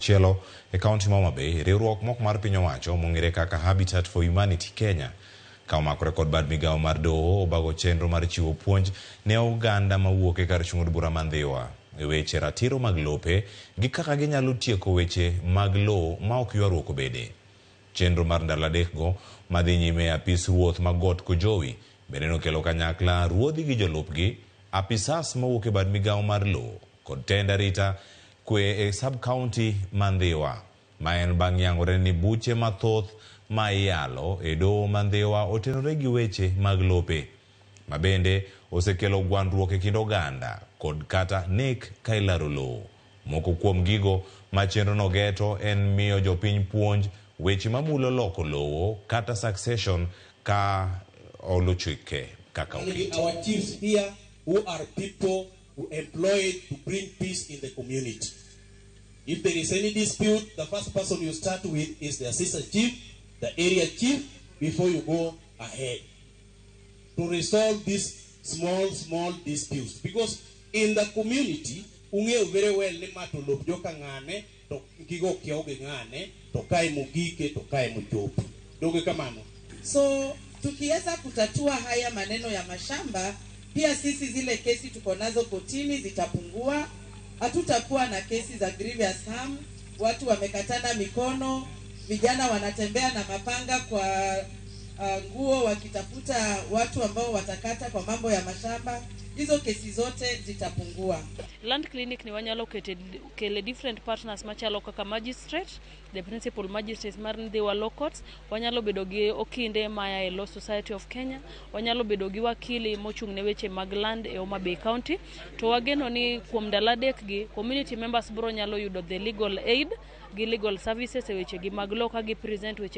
Chielo e kaunti ma Homa Bay, riwruok mok mar piny owacho mong'ere kaka Habitat for Humanity Kenya ka omakore kod bad migawo mar doho obago chenro mar chiwo puonj ne oganda mawuok e kar chung' od bura ma Ndhiwa e weche ratiro mag lope gi kaka ginyalo tieko weche mag lowo ma ok ywaruok obede. Chenro mar ndalo adekgo madhi nyime e apis ruoth ma Got Kojowi bende nokelo kanyakla ruodhi gi jolupgi, apisas mawuok e bad migawo mar lowo kod tend arita kwe e sub county ma Ndhiwa. Ma en bang' yangore ni buche mathoth ma iyalo e doho ma Ndhiwa otenore gi weche mag lope ma bende osekelo gwandruok e kind oganda kod kata nek ka ilaro lowo. Moko kuom gigo ma chenrono geto en miyo jopiny puonj weche mamulo loko lowo kata succession ka olo chike kaka oketi. Our chiefs here who are people who employed to bring peace in the community. If there is any dispute, the first person you start with is the assistant chief, the area chief, before you go ahead to resolve these small, small disputes. Because in the community, ung'eyo very well ni ma to lop joka ng'ane, to gigo kiewo gi ng'ane, to kae mogike, to kae mochopo. Donge kamano? So tukiweza kutatua haya maneno ya mashamba, pia sisi zile kesi tuko nazo kotini zitapungua. Hatutakuwa na kesi za grievous harm, watu wamekatana mikono, vijana wanatembea na mapanga kwa nguo wakitafuta watu ambao watakata kwa mambo ya mashamba. Hizo kesi zote zitapungua. Land clinic ni wanyalo kete kele different partners machalo kaka magistrate, the principal magistrate mar Ndhiwa Law Courts, wanyalo bedo gi okinde maya e Law Society of Kenya, wanyalo bedo gi wakili mochung' ne weche mag land e Homa Bay County. To wageno ni kuom ndalo adek gi, community members bro nyalo yudo the legal aid gi legal services e weche gi mag law ka gi present weche.